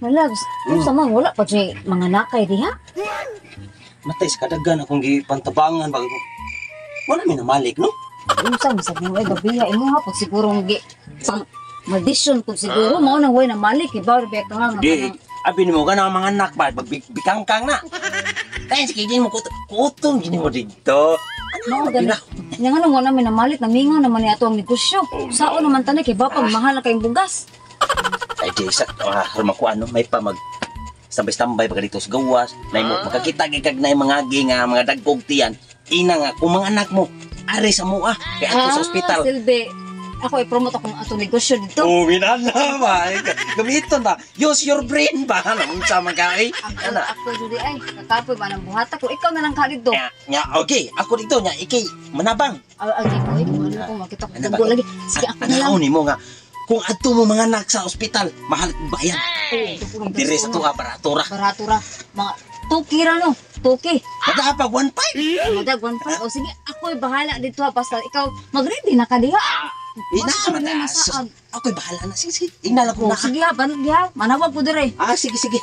Malabs, unsa man wala pa jud mga nakay diha. Matay sa kadagan akong gipantabangan bago. Wala mi namalik, no? Unsa man sa mo ay gabiha imo ha pud siguro gi pang maldition pud siguro mao nang way namalik ibaw ra ka nga. Di, abi nimo ka na mga anak ba magbikangkang na. Kaya sige din mo kutong gini mo didto. Mao gani. Nya nga wala mi namalit namingaw naman ni ato ang negosyo. Sao naman tanan kay ba pag mahal na kayong bugas. Ay di sa makuha no may pa mag tambay-tambay pag dito sa gawas, nay mo makakita gid kag nay mga gi nga mga dagkog tiyan. Ina nga kung mga anak mo ari sa mua kay ato sa ospital. Silbi, ako i-promote akong atong negosyo dito. Oh, minana ba? Gamiton ba? Use your brain ba? Unsa man ka ay? Ana. Ako jud ay, kakapoy ba nang buhata ko. Ikaw na lang ka dito. Nya, okay, ako dito nya ikay manabang. Ay, ko ano ko makita ko tunggo lagi. Sige, ako na lang. Ano nimo nga kung adto mo mga anak sa ospital, mahal bayad. Dire sa tuwa barato ra. Barato ra. Mga tuki ra no. Tuki. Madapag 1.5. Madag 1.5. O sige, ako'y bahala dito ha basta ikaw mag-ready na ka diha. Ina, ako'y bahala na. Sige, sige. Ingnan ako na. Sige ha, banod diha. Manawag ko dire. Ah, sige, sige.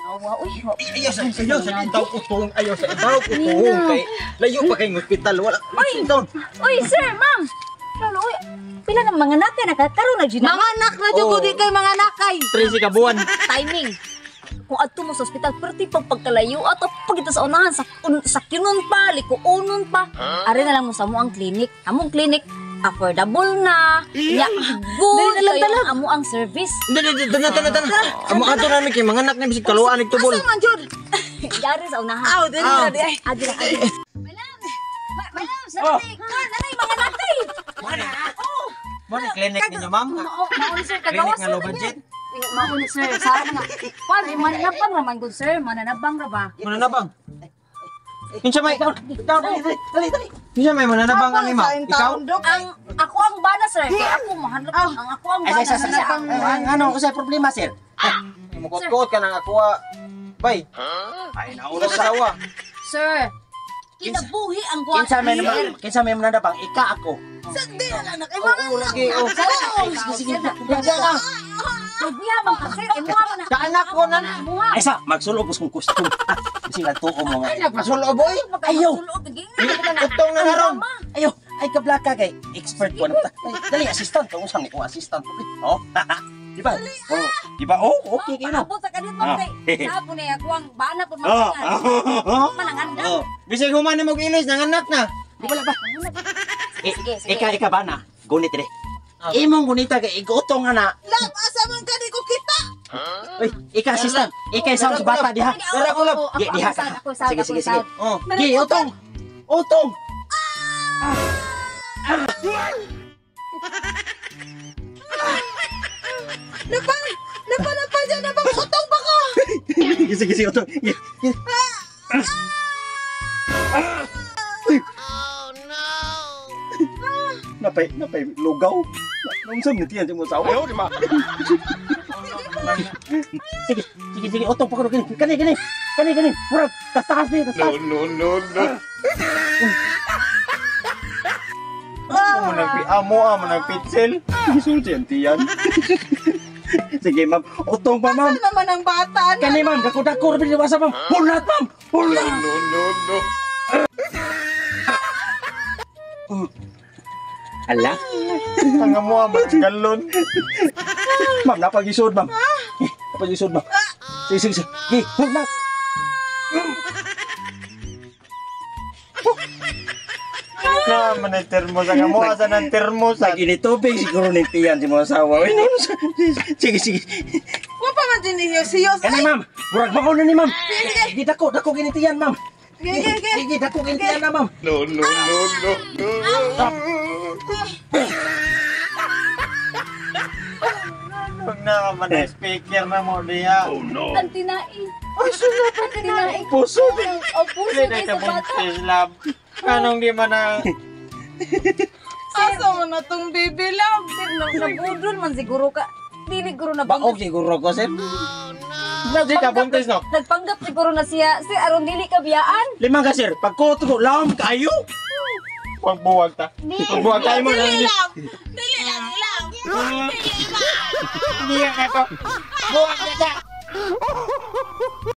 Nawa, uy. Ayaw sa ibaw utong, ayaw sa ibaw utong. Kay layo pa kayong ospital. Wala. Uy, uy, sir, ma'am. Lolo, uy. Pila ng mga nakay nakakaroon na dyan. Mga anak na dyan ko di kay mga nakay. 13 ka buwan. Timing. Kung adto mo sa ospital, perti pag pagkalayo at pagkita sa unahan, sa kinon pa, likuonon pa. Ari na lang mo sa mo ang clinic. Among clinic, affordable na. Ya, good kayo ang amo ang service. Dali, dali, dali, dali. Amo ato namin kay mga anak na bisig kaluan nagtubol. Asa man jud? Yari sa unahan. Aw, dali, dali. Adi na, adi. Malam, malam, sa nanay, mga nakay. Mana? Mo ni clinic ninyo, ma'am? Mao ni sir, Clinic kagawas nga low budget. Mao ni sir, sa nga. Kwan, mananabang ra man gud sir, mananabang ra ba? Mananabang. Kinsa may Dali, dali, dali. Kinsa may mananabang ani ma'am? Ikaw? Ang ako ang bana sir, kay ako mahanap ang ako ang bana. Ay, ano unsay problema sir? Mukot-kot ka nang ako. Bay. Ay nauna sa sawa. Sir, kinabuhi ang guwan. Kinsa may mananabang ika ako. Sandi na anak, ay mga anak. Sige, sige. Magbiya man ka sir, imuha man na. Sa anak ko na. Ay sa, magsulob kung gusto. Kasi tuo mo nga. Ay nagpasulob boy. Ayaw. Utong na naron. Ayaw, ay kablaka kay expert ko na. Dali assistant ka unsa ni ko assistant ko. Oh. Di ba? Oh, di ba? Oh, okay kayo na. Abot sa kanito kay sabo ni ako ang bana pud manangan. Manangan. Bisag human na mo ilis nang anak na. Di ba ba? Sige, sige. Ika ba na? Gunit dire. Imong gunita kay igutong nga na. Lab, asa man ka di ko kita? Uy, ika assistant. Ika sa bata diha. Dara ko lab. Di diha. Sige, sige, sige. Oh. Gi, utong. Utong. Napa, napa, napa dyan, napa, utong ba ko? Sige, sige, utong. Oh, no. Napay, napay lugaw. Naunsa man tiyan mo sa awa. Sige, sige, sige, utong pa ko kini. Kani, kani. Kani, kani. Murag, tas-taas ni, tas-taas. No, no, no. Amo nang amo amo nang pitsil. Sulti ang tiyan. Sige, ma'am. Utong pa, ma'am. Asa naman ang bata na? Kani, ma'am. Dako-dako ra wasa, ma'am. Hulat, ma'am. Hulat. No, no, no. Ala. Tanga mo ang galon. Ma'am, napagisod, ma'am. Napagisod, ma'am. Sige, sige, sige. Sige, hulat. Na man ay termos ang amo asa ng termos. Nag-initubig siguro ni tiyan si mga asawa. Uy, no, sige, sige. Wa pa man din niyo siyos. Kani, ma'am. Murag mao na ni, ma'am. Sige, dako, dako ginitiyan, ma'am. Sige, sige. Sige, dako ginitiyan na, ma'am. No, no, no, no. Na man ay speaker na mo diha. Oh, no. Ang tinai. Ay, sunod ang tinai. Puso. O puso Dili kay ka sa bata. buntis lab. Anong di man na Asa mo na tong baby love? Sir, nabudol man siguro ka. Dili guro na Baog siguro ko, sir. Di ka buntis no? Nagpanggap siguro na siya. Sir, aron dili ka biyaan. Limang ka, sir. Pagkuto ko, lawom kayo. Pagbuwag ta. Pagbuwag tayo mo. Dili lang. Dili lang, love. Hindi ka to. Buwag na ka.